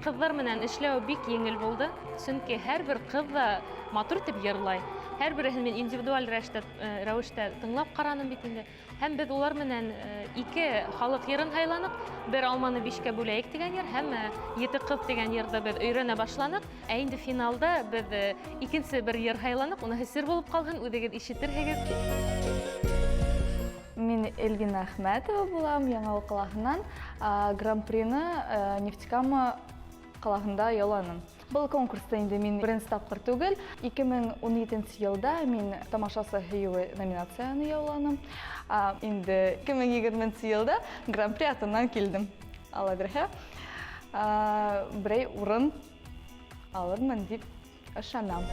Ҡыҙҙар менән эшләү бик еңел булды, сөнки һәрбер ҡыҙ ҙа матур итеп йырлай. Һәрбереһен мин индивидуаль рәвештә, рәвештә тыңлап ҡараным бит инде. Һәм беҙ улар менән ике халыҡ йырын һайланыҡ. Бер алманы бишкә бүләйек дигән йыр һәм Ете ҡыҙ дигән йырҙы беҙ өйрәнә башланыҡ. Ә инде финалда беҙ икенсе бер йыр һайланыҡ. Уныһы сер булып ҡалһын, үҙегеҙ ишетерһегеҙ. Мин Эльвина Әхмәтова булам, Яңауыл ҡалаһынан. Гран-прины Нефтекама ҡалаһында яуланым. Был конкурста инде мин беренсе тапҡыр түгел. 2017 йылда мин Тамашасы һөйөүе номинацияны яуланым. Инде 2020 йылда Гран-при артынан килдем. Алла бирһә, берәй урын алырмын дип ышанам.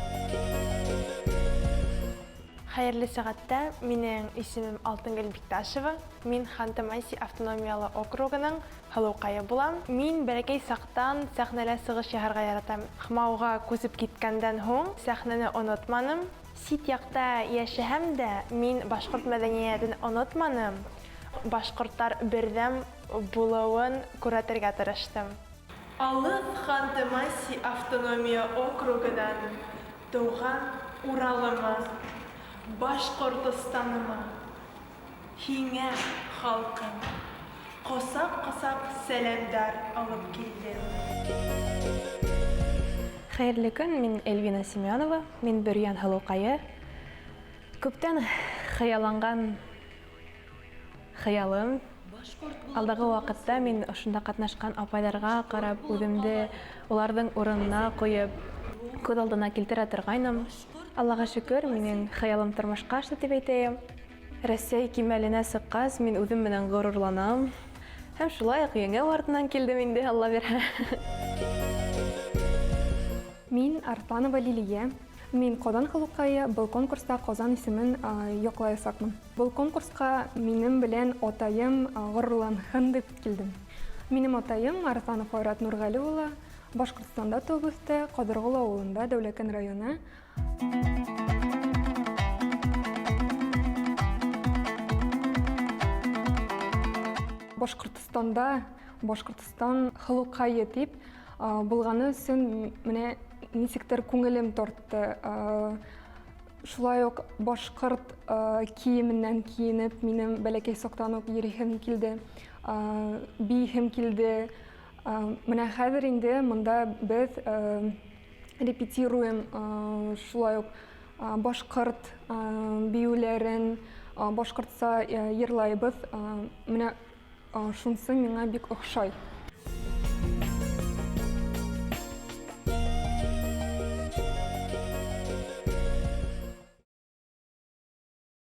Хәйерле сәғәттә, минең исемем Алтынгөл Бикташева. Мин Ханты-Манси автономиялы округының һылыуҡайы булам. Мин бәләкәй саҡтан сәхнәлә сығыш яһарға яратам. Хмауға күсеп киткәндән һуң сәхнәне онотманым. Сит яҡта йәшәһәм дә, мин башҡорт мәҙәниәтен онотманым, башҡорттар берҙәм булыуын күрһәтергә тырыштым. Алыҫ Ханты-Манси автономия округынан тыуған Уралыма, Башҡортостаныма, һиңә, халҡым, ҡосаҡ-ҡосаҡ сәләмдәр алып килдем. Хәйерле көн, мин Эльвина Семенова, мин Бөрйән һылыуҡайы. Күптән хыялланған хыялым. Алдағы ваҡытта мин ошонда ҡатнашҡан апайҙарға ҡарап, үҙемде уларҙың урынына ҡуйып, күҙ алдына килтерә торғайным. Аллаға шөкөр, минең хыялым тормошҡа ашты тип әйтәйем. Рәсәй кимәленә сыҡҡас, мин үҙем менән ғорурланам. Һәм шулай уҡ еңеү артынан килдем инде, Алла бирһә. Мин Арсланова Лилия. Мин Казан халыкае, был конкурста Казан исемен яклаячакмын. Был конкурска минем белән атаем горурланһын дип килдем. Минем атаем Арсланов Айрат Нургали улы Башкортстанда туып үсте, Кадыргол авылында, Дәүләкән районы. Башкортстанда Башкортстан халыкае дип булганы өчен менә ничектер күңелем тартты. Шулай ук башкорт киеменнән киенеп, минем бәләкәй чактан ук йөриһем килде, бииһем килде. Менә хәзер инде монда без репетируем шулай ук башкорт биюләрен, башкортса йырлайбыз. Менә шунысы миңа бик охшай.